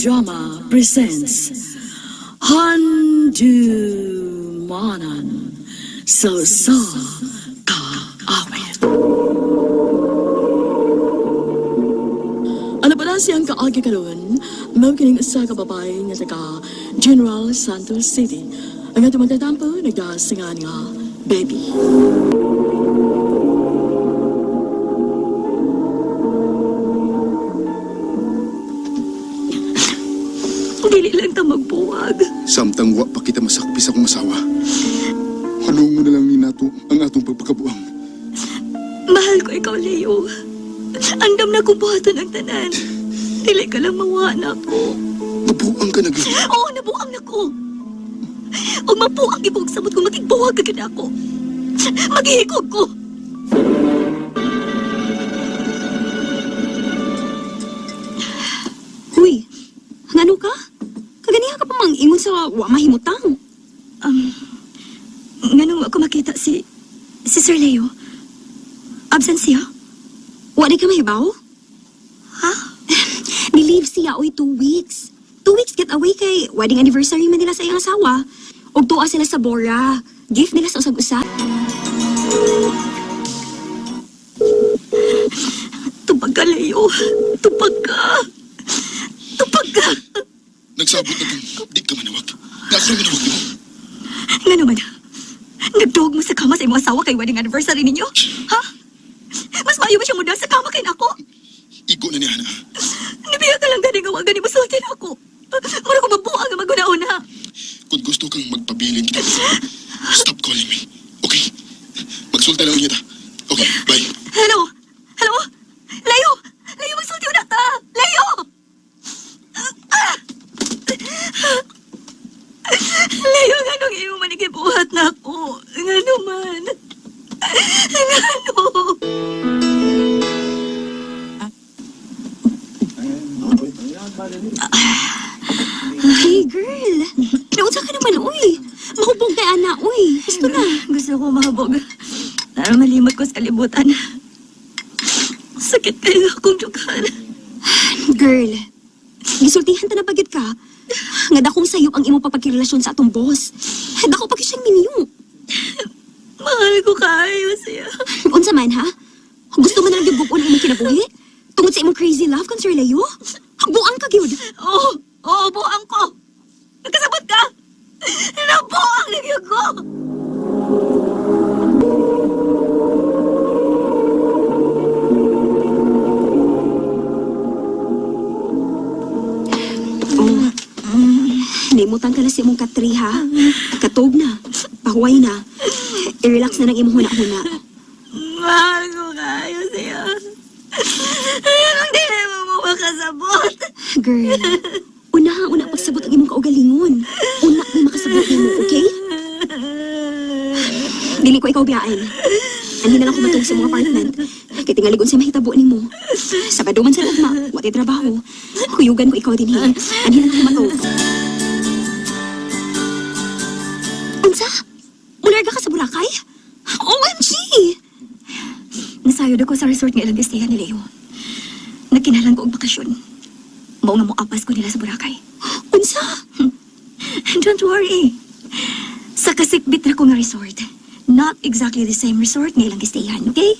Drama presents Handumanan sa Usa Ka Awit. Ano pala siyang kaagi karon, mao kining usa ka babae nga taga General Santos City. Ang atong magtatampo nagdasingan nga Baby. Dili lang ta magbuwag. Samtang wa pa kita masakpi sa akong asawa. Halungo na lang ni nato ang atong pagpakabuang. Mahal ko ikaw, Leo. Andam na kong buhaton ang tanan. Dili ka lang mawa na ako. Nabuang ka na gyud. Oo, nabuang na ko. Ug mabuang gibog samot kung makigbuwag ka gid ako. Maghihikog ko. Huy, ngano ka? Kaganiha ka pa mang ingon sa wa mahimutang. Nganong ako makita si Sir Leo? Absent siya? Wa di ka mahibaw? Ha? Ni-leave siya oy 2 weeks. 2 weeks get away kay wedding anniversary man nila sa iyang asawa. Ug tuwa sila sa Bora. Gift nila sa usag-usa. Tubag ka, Leo. Tubag ka. Tubag ka. Nagsabot na kang di ka manawag. Nga ako manawag nimo. Nga naman, nagduhog mo sa kama sa imong asawa kay wedding anniversary ninyo? Ha? Mas maayo ba siya muna sa kama kay nako? Igo na niya na. Nibiya ka lang gani nga wa gani masulti na ako. Mura ko mabuang nga maguna-una. Kung gusto kang magpabilin kita, stop calling me. Okay? Magsulta lang niya ta. Okay, bye. Hello? Hello? Leo! Leo, magsulti na ta! Leo! Ah! Leo, nganong imo man igibuhat na ako? Ngano man? Ngano? Hey girl, naunsa ka naman uy. Mahubog kay ana uy. Gusto na. Gusto ko mahabog. Para malimot ko sa kalibutan. Sakit kayo akong dughan. Girl, gisultihan ta na pagit ka. Nga dakong sayop ang imong pagpakirelasyon sa atong boss. Dako pa gyud siyang minyo. Mahal ko kayo siya. Unsa man ha? Gusto mo na lang yung bukon ang imong kinabuhi? Tungod sa imong crazy love kan Sir Leo? Buang ka gyud. Oo, oo, buang ko. Nagkasabot ka. Nabuang nagyo ko. Oh. Limutan ka na sa imong katri ha. Katog na. Pahuway na. I-relax na ng imong huna-huna. Mahal ko kayo siya. Anong di mo mo makasabot? Girl, una-una pagsabot ang imong kaugalingon. Una mo makasabot nimo, okay? Dili ko ikaw biyaan. Anhin na lang ko matulog sa mga apartment. Kay tingali sa mahitabo nimo. Sabado man sa ugma, wa tay trabaho. Kuyugan ko ikaw dinhi. Anhin na lang ko matulog. Unsa? Mularga ka sa Boracay? OMG! Nasayod ako sa resort nga ilang gistayan ni Leo. Nagkinalan ko og bakasyon. Mao nga moapas ko nila sa Boracay. Unsa? Don't worry. Sa kasikbit ra ko nga resort. Not exactly the same resort nga ilang gistayan, okay?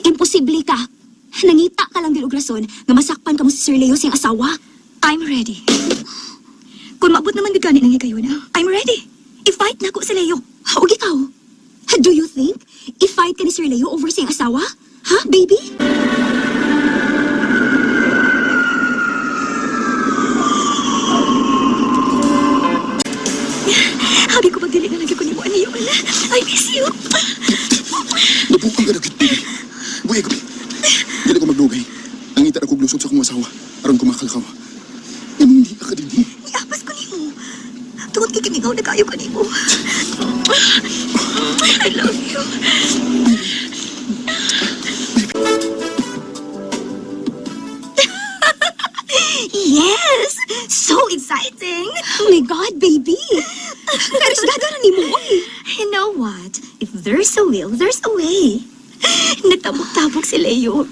Imposible ka. Nangita ka lang din og rason nga masakpan ka mo si Sir Leo siyang asawa. I'm ready. Kung maabot naman gud gani nang higayon, I'm ready. I-fight na ko si Leo. Og ikaw? Do you think i-fight ka ni Sir Leo over siyang asawa? Ha, baby? Habi ko pagdili na lagi ko nimo ani yun. I miss you. Nabuang ka na gyud, baby. Buhi ko. Dili ko magdugay. Nangita ako og lusot sa akong asawa aron ko makalakaw. Nganong hindi ka dinhi? Iapas ko nimo. Tungod kay kimingaw na kayo kanimo. I love you. Yes! So exciting! Oh my God, baby! Pero sa na nimo, oy. You know what? If there's a will, there's a way. Nagtabok-tabok si Leo.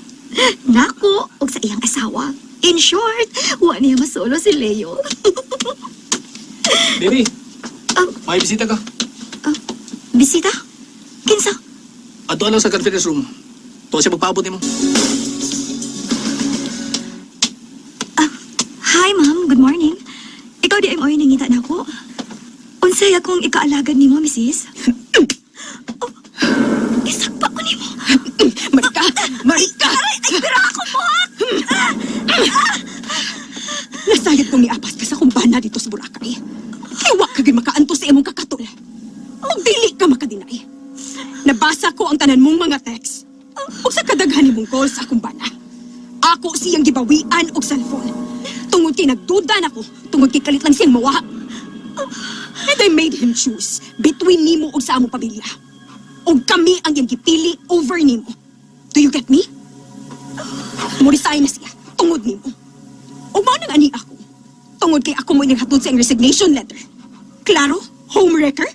Nako, og sa iyang asawa. In short, wa niya masolo si Leo. Baby, Ah. may bisita ka. Bisita? Kinsa? Ato lang sa conference room. Tuwa siya magpaabot nimo. Hi, ma'am. Good morning. Ikaw di ay mo nangita na ako. Unsay akong ikaalagad nimo, misis? Oh, isakpa ko nimo. Marika! Marika! Aray, ay, pero ako mo! Nasayad kong niapas ka sa kumbana dito sa Boracay. Kay wa ka gyud makaantos sa imong kakatol. Ug dili ka makadinay. Nabasa ko ang tanan mong mga text. Ug sa kadaghan nimong calls sa akong bana. Ako siyang gibawian og cellphone. Tungod kay nagduda nako, tungod kay kalit lang siyang mawa. And I made him choose between nimo ug sa among pamilya. Ug kami ang iyang gipili over nimo. Do you get me? Mo-resign na siya tungod nimo. Ug mao nang ani ako. Tungod kay ako mo naghatod sa iyang resignation letter. Klaro? Homewrecker?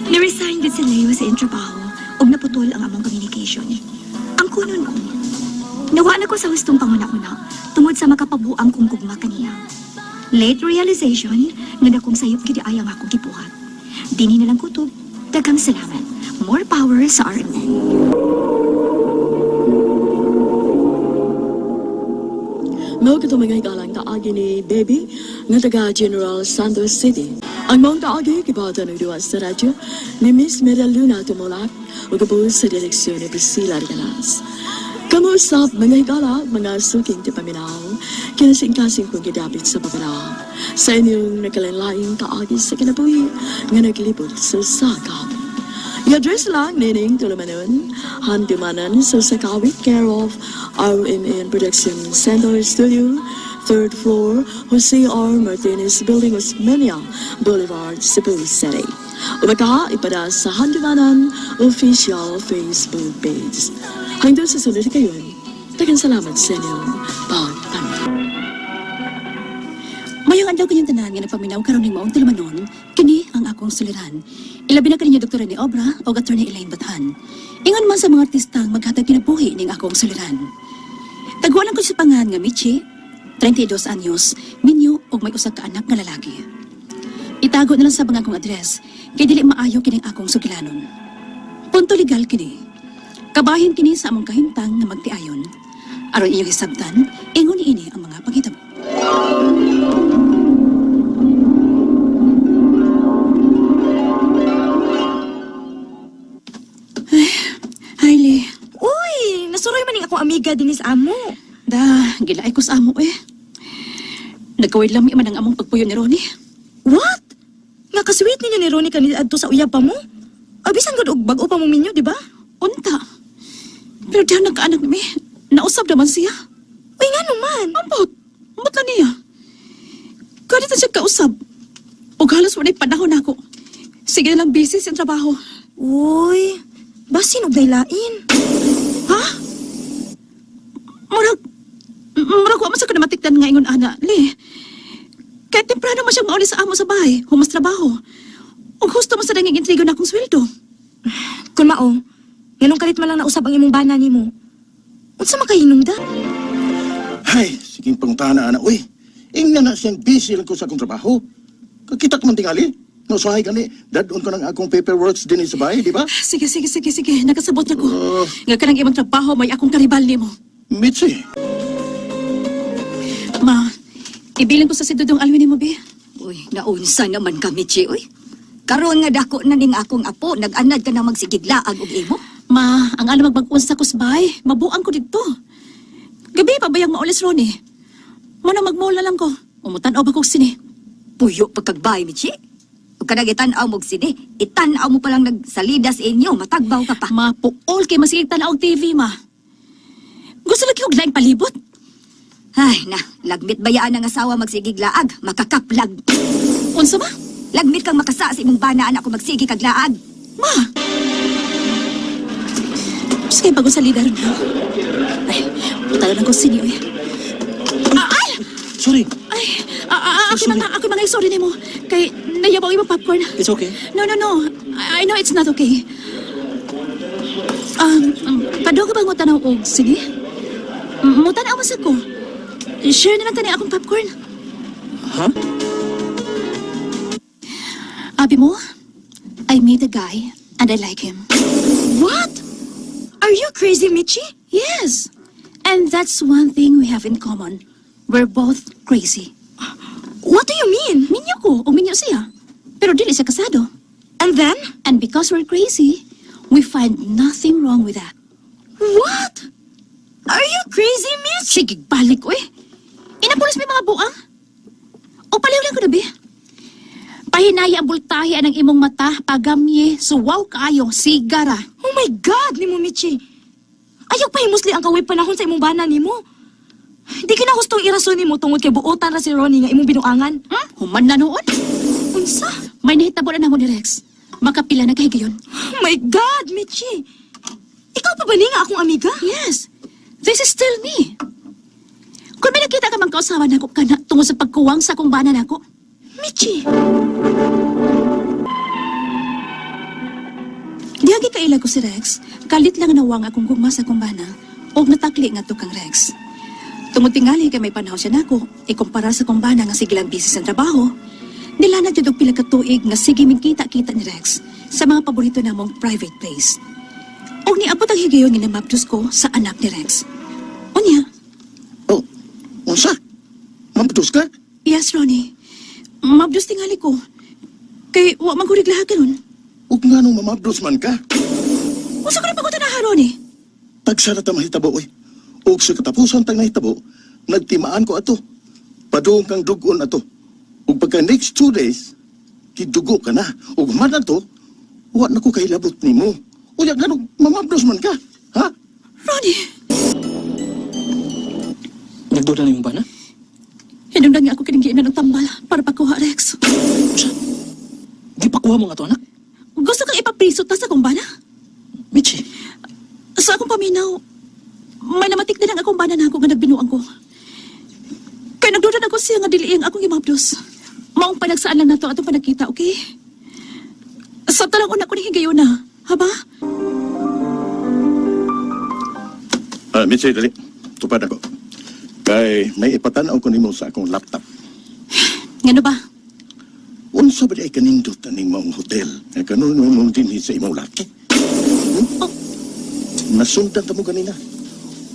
Niresign gud si Leo sa iyang trabaho ug naputol ang among communication. Ang kunon ko, nawa na ko sa hustong panguna-una tungod sa makapabuang kong gugma kaniya. Late realization nga dakong sayop gid ay ang akong gibuhat. Dinhi na lang kutob. Daghang salamat. More power sa RMN. Mao kato mga hikalang kaagi ni Baby nga taga General Santos City. Ang maong kaagi gibata ng duwa sa radyo ni Miss Mera Luna Tumulak ug gabuos sa direksyon ni Priscilla Regalas. Kamusta mga higala, mga suking tipaminaw, kinasing-kasing kong gidapit sa babala. Sa inyong nakalanlaing kaagi sa kinabuhi nga naglibot sa sakap. I-address lang nining Tulumanon, Handumanan sa Sakawit, care of RMN Production Center Studio, third floor, Jose R. Martinez Building, Osmeña Boulevard, Cebu City. O baka ipada sa Handumanan official Facebook page. Hanggang sa sunod kayon, daghang salamat sa inyong pagpamilya. Mayong adlaw kanyang tanan nga nagpaminaw karon ning maong tulumanon, kini ang akong suliran. Ilabi na kaninya Dr. Rene Obra o Attorney Elaine Bathan. Ingon man sa mga artistang maghatag kinabuhi ning akong suliran. Tagwalan ko sa pangan nga Michi, 32 anyos, minyo og may usa ka anak nga lalaki. Itago na lang sa bang akong address kay dili maayo kining akong sugilanon. Punto legal kini. Kabahin kini sa among kahimtang nga magtiayon. Aron inyong hisabtan, ingon niini ang mga panghitabo. Hi, Lee. Uy, nasuroy man ning akong amiga din sa amo. Da, gilaay ko sa amo eh. Nagkawid lang man ang among pagpuyo ni Ronnie. What? Nga kasweet ninyo ni Ronnie kanil adto sa uyab pa mo? Abisan gud og bag-o pa mo minyo, di ba? Unta. Pero diyan nagkaanak mi. Nausab naman siya. Uy, nga naman. Ambot. Ambot lang niya. Kaya na siya kausab. O halos wala'y panahon ako. Sige na lang busy sa trabaho. Uy, basin og daylain. Ha? Murag, murag wa man sa ko namatikdan nga ingon ana, Li. Kahit temprano man siyang mauli sa amo sa bahay, humas trabaho. Ug husto man sa nanging intrigo na akong sweldo. Kun mao, nganong kalit man lang nausab ang imong bana nimo. Unsa man kahinungda? Ay, sige pangutana, ana. Uy, ingna na siyang busy lang ko sa akong trabaho. Kakita ko man tingali. No, so ay gani, dadon ko ng akong paperworks din sa bahay, di ba? Sige, sige, sige, sige. Nakasabot na ko. Oh. Nga kanang imong trabaho, may akong karibal nimo. Mitzi, Ma, ibilin ko sa si Dudong Alwin nimo, be. Uy, naunsa naman kami, Chi, uy. Karon nga dako na ning akong apo, nag-anad ka na magsigiglaag og imo. Ma, ang alam magbag-unsa ko sa bahay, mabuang ko dito. Gabi, pabayang maulis Ronnie. Muna magmula lang ko. Umutan-aw ba kong sini? Puyo pagkagbay, Michi. Ug kanang itan-aw mo og sini, itan-aw mo palang nagsalida sa inyo, matagbaw ka pa. Ma, puol kay masigig tanaw og TV, ma. Gusto lagi og laing palibot. Ay na, lagmit bayaan ang asawa magsigiglaag, makakaplag. Unsa ba? Lagmit kang makasa sa imong bana anak ko magsigi kag laag. Ma! Sige, bago sa leader na. Ay, punta na lang ko sini, oy. Ah, ay! Sorry, Ay, ako mga sorry nimo. Kay nayabaw imong popcorn. it's okay. No, no, no. I know it's not okay. Padung ka bang mo tanaw og sini? Mutan-aw man sa ko. Share na lang tani akong popcorn. Ha? Abi mo, I meet a guy and I like him. What? Are you crazy, Michi? Yes. And that's one thing we have in common. We're both crazy. What do you mean? Minyo ko o minyo siya. Pero dili siya kasado. And then? And because we're crazy, we find nothing wrong with that. What? Are you crazy, Mitch? Sige, balik ko eh. Inapulos may mga buang. O paliw lang ko na, be. Pahinaya ang bultahe ang imong mata, pagamye, suwaw kaayo, sigara. Oh my God, nimo Michi. Ayaw pa himusli ang kaway panahon sa imong bana nimo. Di kinahustong irason nimo tungod kay buotan ra si Ronnie nga imong binuangan. Human na noon. Unsa? May nahitabo na namo ni Rex. Makapila na kahigayon. Oh my God, Michi. Ikaw pa ba ni nga akong amiga? Yes, this is still me. Kung may nakita ka mang kausawa nako ka na tungod sa pagkuwang sa akong bana nako. Michi. Diha gikaila ko si Rex, kalit lang nawang akong gugma sa akong bana og natakli nga kang Rex. Tungod tingali kay may panahon siya nako, ikumpara sa akong bana nga sige lang busy sa trabaho. Nila na jud og pila ka tuig nga sige ming kita-kita ni Rex sa mga paborito namong private place. Og niabot ang higayon nga namabdos ko sa anak ni Rex. Unya, Oh, unsa? Mabdos ka? Yes, Ronnie. Mabdos tingali ko. Kay wa man ko riglaha karon. Ug nganong mamabdos man ka? Unsa ko na pagutanaha, Ronnie? Tagsa na ta mahitabo oy. Ug sa katapusan tang nahitabo, nagtimaan ko ato. Padung kang dugon ato. Ug pagka next 2 days, gidugo ka na. Ug man ato, wa na ko kahilabot nimo. Unya nganong mamabdos man ka? Ha? Ronnie, Nagduda na yung bana? hinungdan nga ako kining giinan ng tambal para pagkuha Rex. Unsa? Di pa kuha mo nga to, anak? Gusto kang ipapriso ta sa akong bana? Michi, Sa akong paminaw, may namatik din ang akong bana na ako nga nagbinuang ko. Kay nagduda na ko siya nga dili ang akong gimabdos. Maong panagsaan lang nato atong panagkita, okay? Sa talang una ko ni higayon na, haba? Ah, Mitzi, dali. Tupad ako. Kay may ipatanaw ko nimo sa akong laptop. Ngano ba? Unsa ba di ay kanindot aning maong hotel? Nga kanon mo dinhi sa imong laki? Hmm? Nasundan ta mo ganina.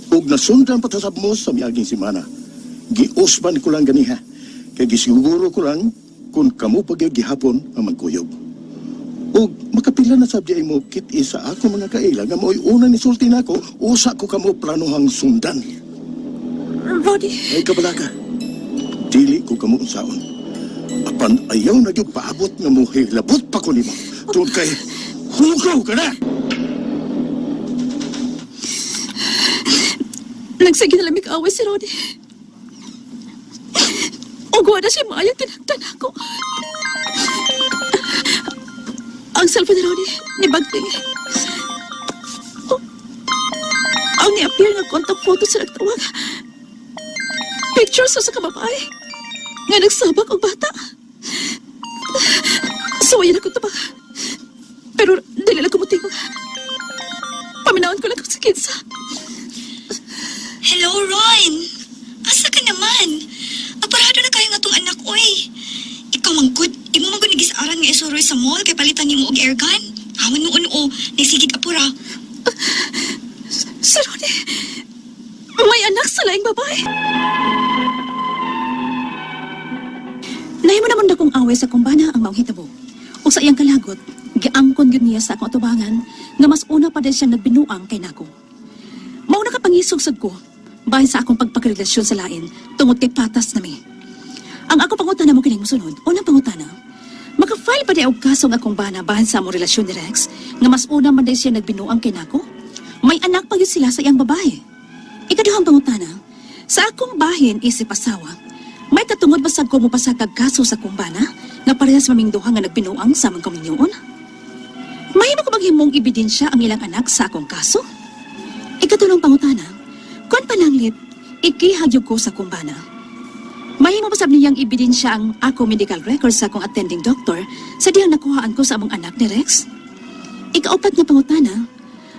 Ug nasundan pa ta sab mo sa miaging semana. Giusban ko lang ganiha. Kay gisiguro ko lang kung kamo pa gyud gihapon ang magkuyog. Ug makapila na sab di ay mo kit sa ako mga kaila nga mo'y unang nisulti nako, usa ko kamo planohang sundan. Ronnie, Ay kabalaga. Dili ko kamo unsaon. Apan ayaw na gyud paabot nga mo hilabot pa ko nimo. Tungod kay hugaw ka na. Nagsige na lang away si Ronnie. Ugwa na siya maayong tinagtan ako. Ang cellphone ni Ronnie, ni Bagting. Oh, ang ni-appear nga contact photo sa nagtawag. Picture sa sa kababae. Nga nagsabak og bata. Suwayan ako tabak. Pero dili lang ko mutingog. Paminawon ko lang kung sa kinsa. Hello, Ron! Asa ka naman? Aparado na kayo nga tong anak, oy. Ikaw man good. Imo man gud nagisaran nga isuroy sa mall kay palitan nimo og airgun. Haman mo o, nagsigig apura. Si Ronnie, may anak sa laing babae. Nahimo naman na kong away sa kumbana ang maong hitabo. O sa iyang kalagot, giangkon yun niya sa akong atubangan nga mas una pa din siyang nagbinuang kay nako. Mao na kapangisog sad ko, bahin sa akong pagpakarelasyon sa lain, tungod kay patas nami. Ang ako pangutana mo kining musunod, unang pangutana, maka-file pa di og kaso ang akong bana bahin sa among relasyon ni Rex, nga mas una man day siya nagbinuang kay nako? May anak pa yun sila sa iyang babae. Ikaduhang pangutana, sa akong bahin isip asawa, may katungod ba sa ko mo pasakag kaso sa akong bana, nga parehas maming duha nga nagbinuang sa among kaminyoon? Mahimo ko bang himong ebidensya ang ilang anak sa akong kaso? Ikatulong pangutana, kung pananglit, ikihagyog ko sa kumbana. Mahimo pa sab niyang ebidensya ang ako medical records sa akong attending doctor sa diyang nakuhaan ko sa among anak ni Rex? Ikaupat nga pangutana,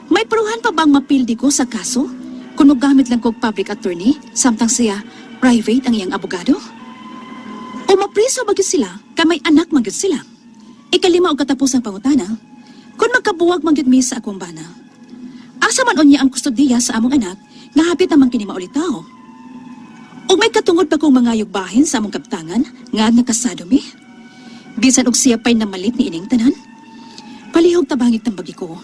may pruhan pa bang mapildi ko sa kaso? Kung mogamit lang kog public attorney, samtang siya private ang iyang abogado? O mapriso ba gyud sila, kay may anak man gyud sila? Ikalima og katapusang pangutana, kung magkabuwag man gyud mi sa akong bana, asa man unya ang kustodiya sa among anak nga hapit naman kini maulitaw? Og may katungod pa kong mga yugbahin sa among kaptangan nga nakasado mi? Bisan og siya pa'y namalit ni ining tanan? Palihog tabangig tambagi ko.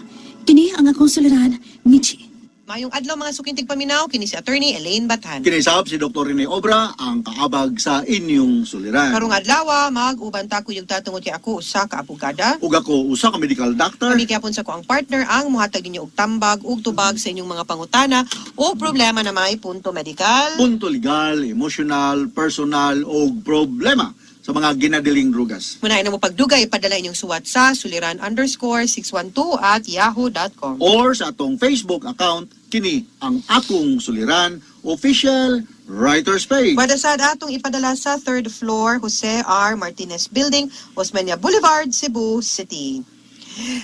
Kini ang akong suliran, Michi. Mayong adlaw, mga sukintig paminaw, kini si Attorney Elaine Bathan. Kinisab si Dr. Rene Obra ang kaabag sa inyong suliran. Karong adlaw, mag-uban ta kuyog ta tungod kay ako usa ka abogada. Ug ako usa ka medical doctor. Kami gyapon sa ko ang partner ang muhatag ninyo og tambag ug tubag sa inyong mga pangutana o problema na may punto medikal. Punto legal, emotional, personal o problema sa mga ginadiling drugas. Muna na mo pagdugay, padala inyong suwat sa suliran_612@yahoo.com. Or sa atong Facebook account, kini ang Akong Suliran Official Writers Page. Pwede sad atong ipadala sa third floor, Jose R. Martinez Building, Osmeña Boulevard, Cebu City.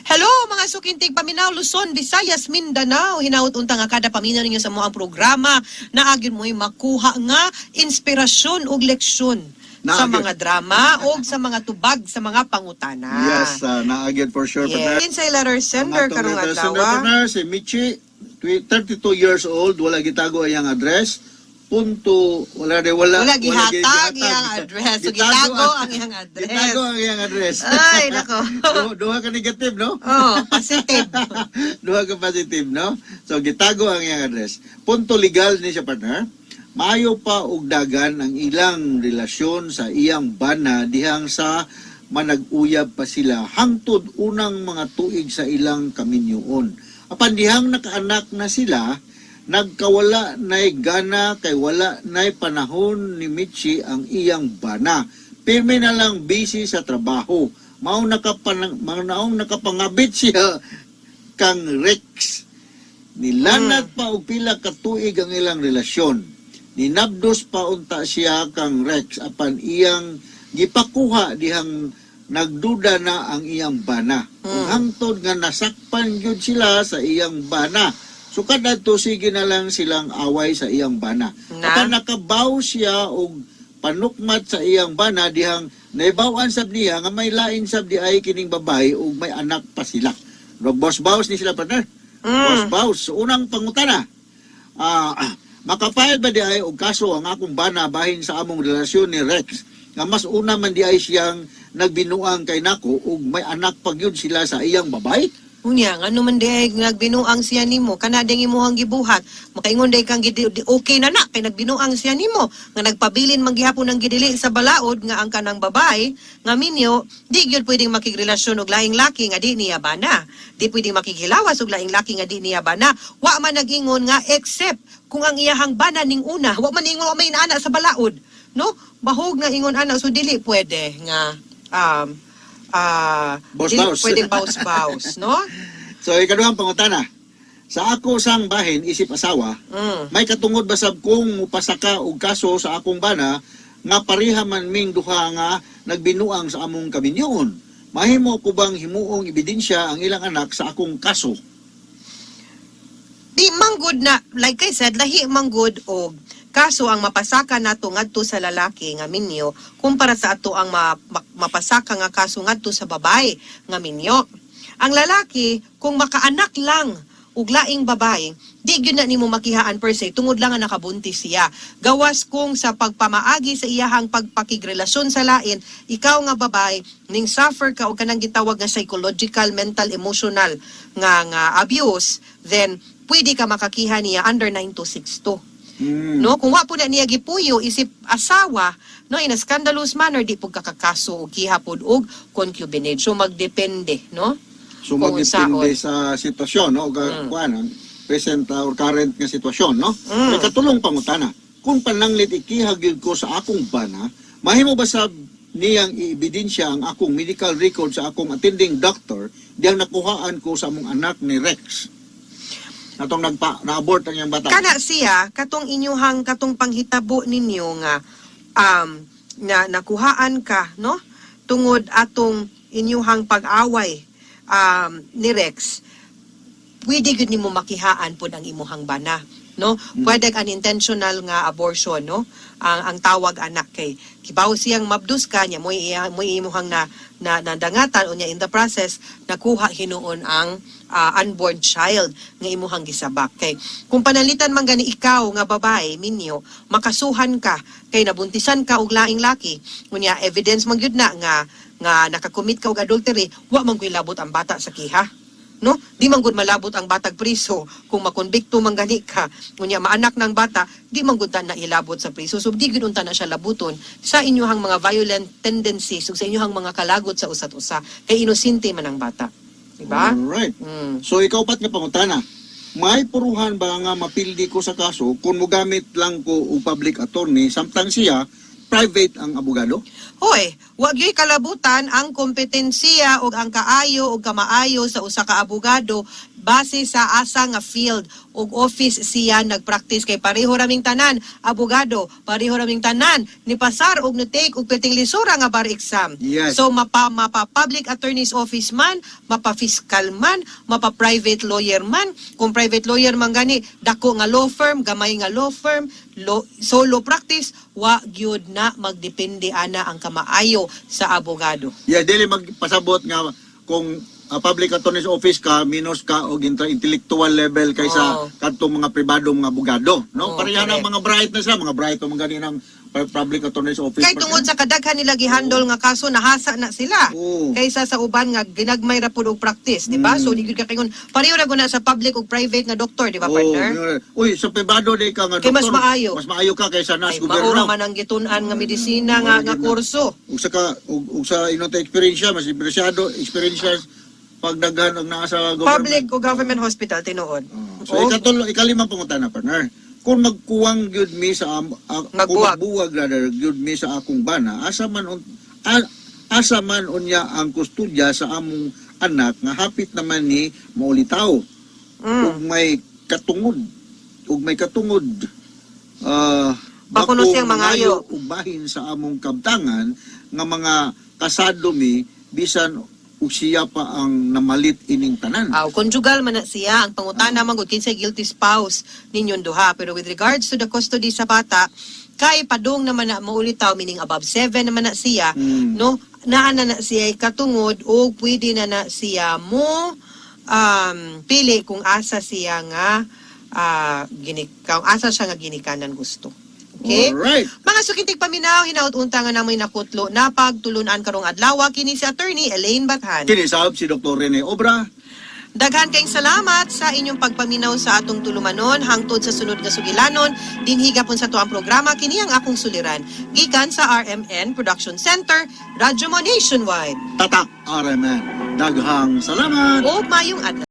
Hello, mga sukintig paminaw, Luzon, Visayas, Mindanao. Hinaut unta nga kada paminaw ninyo sa moang programa na agyon mo'y makuha nga inspirasyon ug leksyon sa Naagyon. mga drama ug sa mga tubag sa mga pangutana. Yes, naagyan for sure. Yes. Kinsay letter sender Ang atong karong letter sender, adlaw? partner, si Michi, 32 years old, wala gitago ang address. Punto, wala de wala. Wala gihatag iyang address. So, gitago ang iyang address. Gitago ang iyang address. Ay, nako. Duha ka negative, no? Oh, positive. Duha ka positive, no? So, gitago ang iyang address. Punto legal ni siya, partner. Maayo pa og dagan ang ilang relasyon sa iyang bana dihang sa manag-uyab pa sila hangtod unang mga tuig sa ilang kaminyoon. Apan dihang nakaanak na sila, nagkawala na'y gana kay wala na'y panahon ni Michi ang iyang bana. Pirmi na lang busy sa trabaho. Mao naong nakapangabit siya kang Rex. Nilanat pa og pila ka tuig ang ilang relasyon. Ninabdos pa unta siya kang Rex apan iyang gipakuha dihang nagduda na ang iyang bana. Ug hangtod nga nasakpan gyud sila sa iyang bana. So kadto sige na lang silang away sa iyang bana. Na? Apan nakabaw siya og panukmat sa iyang bana dihang naibaw-an sab niya nga may lain sab di ay kining babae ug may anak pa sila. Rog boss-boss ni sila, partner. Boss-boss. So, unang pangutana. Makapile ba di ay og kaso ang akong bana bahin sa among relasyon ni Rex nga mas una man di ay siyang nagbinuang kay nako ug may anak pa gyud sila sa iyang babae? Unya, ngano man di ay nagbinuang siya nimo, kana ding imuhang gibuhat. Makaingon day kang okay na na kay nagbinuang siya nimo, nga nagpabilin man gihapon ang gidili sa balaod nga ang kanang babae nga minyo, di gyud pwedeng makigrelasyon og laing laki nga di niya bana. Di pwedeng makighilawas og laing laki nga di niya bana. Wa man nag-ingon nga except kung ang iyahang bana ning una, wa man ingon wa may inaana sa balaod. No? Bahog nga ingon ana, so dili pwede nga Boss dili baws. pwedeng baws-baws, no? So ikaduhang pangutana. Sa ako sang bahin isip asawa, may katungod ba sab kung mupasaka og kaso sa akong bana nga pareha man ming duha nga nagbinuang sa among kaminyoon? Mahimo ko bang himuong ebidensya ang ilang anak sa akong kaso? Di manggod na, like I said, lahi manggod og kaso ang mapasaka nato ngadto sa lalaki nga minyo kumpara sa ato ang mapasaka nga kaso ngadto sa babae nga minyo. Ang lalaki kung makaanak lang og laing babae, di gyud na nimo makihaan per se tungod lang nga nakabuntis siya. Gawas kung sa pagpamaagi sa iyahang pagpakigrelasyon sa lain, ikaw nga babae ning suffer ka og kanang gitawag nga psychological, mental, emotional nga nga abuse, then pwede ka makakiha niya under 9262. No, kung wa po na niya gipuyo isip asawa, no, in a scandalous manner di pud kakakaso og kiha pod og concubinage. So magdepende, no? So Kung magdepende unsaon. sa sitwasyon, no? O kuan, ang present or current nga sitwasyon, no? May katulong pangutana. Kung pananglit ikiha gyud ko sa akong bana, mahimo ba sab niyang iebidensya ang akong medical record sa akong attending doctor diyang nakuhaan ko sa among anak ni Rex? Atong nagpa na-abort ang iyang bata. Kana siya katong inyuhang katong panghitabo ninyo nga na nakuhaan ka, no, tungod atong inyuhang pag-away ni Rex, pwede gyud nimo makihaan pod ang imuhang bana. No? Pwede unintentional nga abortion, no? Ang tawag anak kay kibaw siyang mabdus ka niya mo'y iya mo'y imuhang na, na nadangatan unya in the process nakuha hinuon ang unborn child nga imuhang gisabak kay kung panalitan man gani ikaw nga babae minyo makasuhan ka kay nabuntisan ka og laing laki, unya evidence man gyud na nga nga nakakommit ka og adultery, wa man kuy labot ang bata sa kiha, no? Di man gud malabot ang batag priso kung makonbikto man gani ka, unya maanak ng bata, di man gud ta na ilabot sa priso. So di gud unta na siya labuton sa inyuhang mga violent tendencies ug sa inyuhang mga kalagot sa usat usa kay inosente man ang bata, di ba? Alright. So ikaw pat nga pangutana. May puruhan ba nga mapildi ko sa kaso kung mogamit lang ko og public attorney samtang siya private ang abogado? Hoy, wag yo'y kalabutan ang kompetensiya og ang kaayo og kamaayo sa usa ka abogado base sa asa nga field og office siya nagpractice kay pareho raming tanan abogado, pareho raming tanan ni pasar og ni take og perting lisura nga bar exam. So mapa mapa public attorney's office man, mapa fiscal man, mapa private lawyer man, kung private lawyer man gani dako nga law firm, gamay nga law firm, solo practice, wa gyud na magdepende ana ang kamaayo sa abogado. Yeah, dili magpasabot nga kung public attorney's office ka minus ka og intellectual level kaysa kadtong mga pribadong mga abogado, no? Oo, Pareha na correct. mga bright na sila, mga bright mga gani ng public attorney's office. Kay tungod sa kadaghan nila gihandle nga kaso nahasa na sila. Kaysa sa uban nga ginagmay ra pud og practice, di ba? So di gyud ka kaingon pareho ra gud na sa public ug private nga doktor, di ba, Oo, partner? yun. Uy, sa pribado di ka nga Kay mas doktor, maayo. Mas maayo ka kaysa nas Ay, gobyerno. mao ra man ang gitun-an nga medisina nga nga kurso. Ug sa ka ug sa inyong eksperyensya, mas eksperyensado, eksperyensya pagdaghan og naa sa government. Public o government hospital tinuod. So ikatulo, ikalimang pangutana, partner. Kung magkuwang gyud mi sa kung Magbuwag. magbuwag rather gyud mi sa akong bana, asa man unya ang kustodya sa among anak nga hapit naman ni maulitaw. Ug may katungod, ug may katungod Bakuno bako siyang mangayo. ug bahin sa among kabtangan nga mga kasado mi bisan ug siya pa ang namalit ining tanan. Aw, conjugal man na siya ang pangutana man gud kinsay guilty spouse ninyong duha, pero with regards to the custody sa bata kay padung naman na maulitaw, meaning above 7 naman na siya, no, naa na na siya katungod o pwede na na siya mo pili kung asa siya nga kung asa siya nga ginikanan gusto. Okay? Alright. Mga sukintig paminaw, hinaut unta nga namoy nakutlo na pagtulunan karong adlaw kini si Attorney Elaine Bathan. Kini sab si Dr. Rene Obra. Daghan kayong salamat sa inyong pagpaminaw sa atong tulumanon hangtod sa sunod nga sugilanon dinhi gapon sa tuang programa kini ang akong suliran gikan sa RMN Production Center, Radyo Mo Nationwide. Tatak RMN. Daghang salamat. O mayong adlaw.